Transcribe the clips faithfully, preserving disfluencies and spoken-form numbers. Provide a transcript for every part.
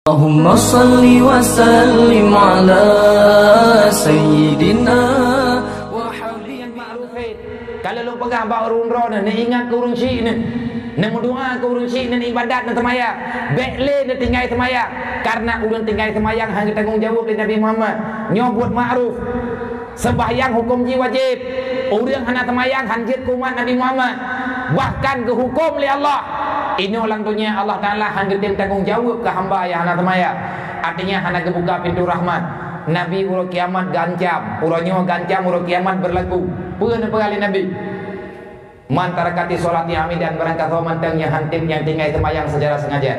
Allahumma salli wa sallim ala sayyidina wa habibina. Kalau lôn peugah bak ureuëng droeneuh, neuingat keu ureuëng syiek neuh, neumeudoa keu ureuëng syiek neuh, neuibadat, neuseumayang. Bék lé neutinggai seumayang, kareuna ureuëng tinggai seumayang hana geutanggong jaweueb lé Nabi Muhammad. Nyoe buet ma'ruf. Seumayang huköm jih wajéb. Ureuëng hana seumayang han jeuet keu umat Nabi Muhammad, bahkan geuhuköm lé Allah. Inoe lam donya Allah Taala han geutem tanggong jaweueb keu hamba nyang hana seumayang. Artinya hana geubuka pintoe rahmat. Nabi uroe kiamat geuancam. Uroe nyoe geuancam, uroe kiamat beurlaku. Peue neupeugah lé Nabi? "Man tarakati sholati amidan," barangkasoe mantong nyang han tem nyang tinggai seumayang seucara seungaja,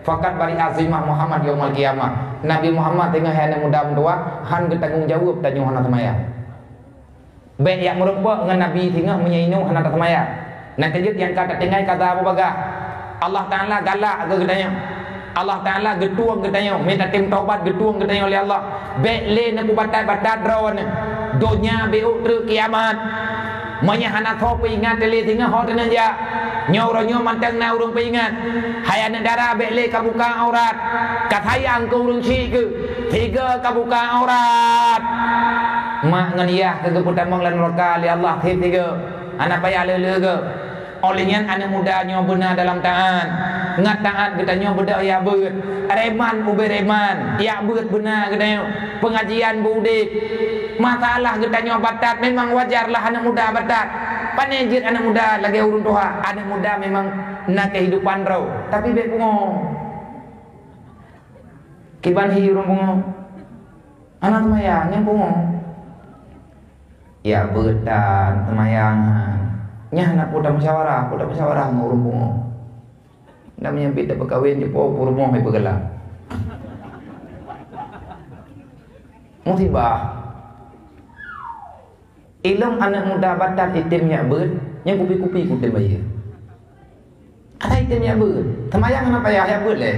"faqad bari'a zimmah Muhammad yaumal qiyamah." Nabi Muhammad teungoh hai aneuëk muda meutuwah, han geutanggong jaweueb tanyoe hana seumayang. Bék jak meurumpok ngon Nabi teungoh meunyoe inoe hana taseumayang. Nyang keujeuet nyang ka tatinggai ka ta Abu Bagah. Allah Taala galak keu geutanyoe. Allah Taala geutueng geutanyoe, mita tem tobat geutueng geutanyoe lé Allah. Bék lé neupeubatat-batat droeneuh. Donya bék treuk kiamat. Meunyoe hana tho peuingat lé singoh ho teuneuk jak. Nyoe uroe nyoe mantong na ureuëng peuingat. Hai aneuëk dara, bék lé ka buka aurat. Ka sayang keu ureuëng syiek keu. Tiga ka buka aurat. Mak ngon yah keu geupeutamong lam nuraka lé Allah tieb tiga. Hana payah le-le keu. Óh lheueh nyan aneuëk muda nyoe beuna dalam taát. Ngat taát geutanyoe beudôh jak beuet. Reman ubé reman, jak beuet beuna geutanyoe. Peungajian beu udeb. Masalah geutanyoe batat, memang wajar lah aneuëk muda batat. Pane jeuet aneuëk muda lagée ureuëng tuha. Aneuëk muda memang na kehidupan droe, tapi bék pungo. Kiban hi ureuëng pungo. Hana seumayang, nyan pungo. Jak beuet tan, seumayang han. Nyan hana peue tamusyawarah, peue tamusyawarah ngon ureuëng pungo. Ndak meunyoe bit tapeukawen jipo peurumoh ipeugeula. Musibah. Ilong aneuëk muda batat item jak beuet, nyang kupi-kupi kutem bayeue. Asai item jak beuet, seumayang hana payah jak beuet lé.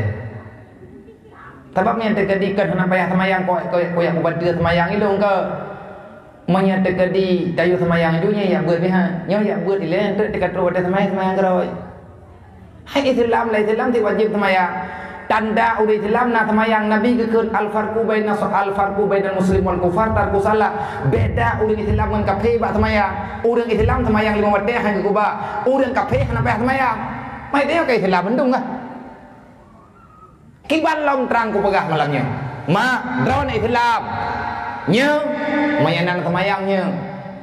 Sabab nyang teukeudi kon hana payah seumayang, kok, kok, kok jak mubateue seumayang ilong keu. Meunyoe teukeudi tayue seumayang ju nyan jak beuet pih han. Nyoe jak beuet ilée, enteuk teuka trok watée seumayang, seumayang keurôi. Hai Islam, lam Islam ti wajéb seumayang. Tanda ureuëng Islam na seumayang, Nabi geukheun, "Al-farqu baina, al-farqu bainal muslim wal kufar tarku shalah." Beda ureuëng Islam ngon kafé bak seumayang. Ureuëng Islam seumayang limong watée han geuba. Ureuëng kafé hana payah seumayang. Mai teuka Islam mantong kah? Kiban lom trang kupeugah malam nyoe. Mak, droeneuh Islam. Nyoe, meunyoe na seumayang nyoe.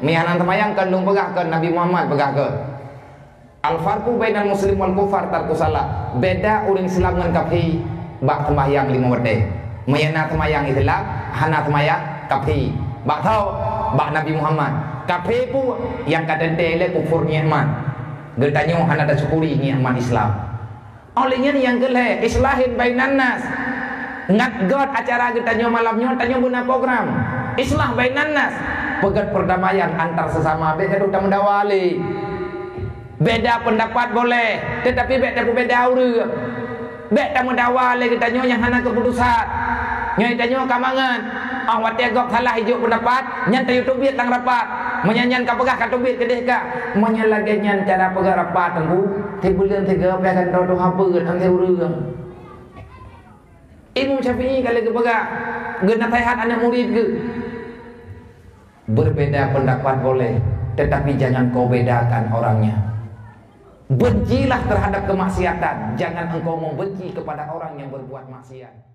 Meunyoe hana seumayang kon lôn peugah kon, Nabi Muhammad peugah kon. Al-farqu bainal muslim wal kufar tarku shalah. Beda ureuëng Islam ngon kafé bak seumayang limong watée. Meunyoe na seumayang Islam, hana seumayang kafé. Bak tho, bak Nabi Muhammad. Kafé peue nyang ka teuntée lé kufur nikmat. Geutanyoe hana tasyukuri nikmat Islam. Óh lheueh nyan nyang keu lhée, islahin bainan nas. Ngat göt acara geutanyoe malam nyoe, tanyoe beuna program. Islah bainan nas. Peugét perdamaian antar sesama, bék gadoh tameudawa lé. Beda pendapat boleh, tetapi bék tapeubeda ureuëng. Bék tameudawa lé geutanyoe nyang hana keuputusan. Nyoe tanyoe ka mangat. Óh watée gob salah ijok pendapat, nyan tayue teubiet lam rapat. Meunyan nyan ka peugah ka teubiet keudeh ka. Meunyoe lagée nyan cara peugah rapat teungku, sibuleuen sigoe pih akan droe tuha beuet anté ureuëng. Imam Syafi'i ka lheueh geupeugah, geunaseuhat aneuëk murit geuh. Berbeda pendapat boleh, tetapi jangan kau bedakan orangnya. Bencilah terhadap kemaksiatan, jangan engkau membenci kepada orang yang berbuat maksiat.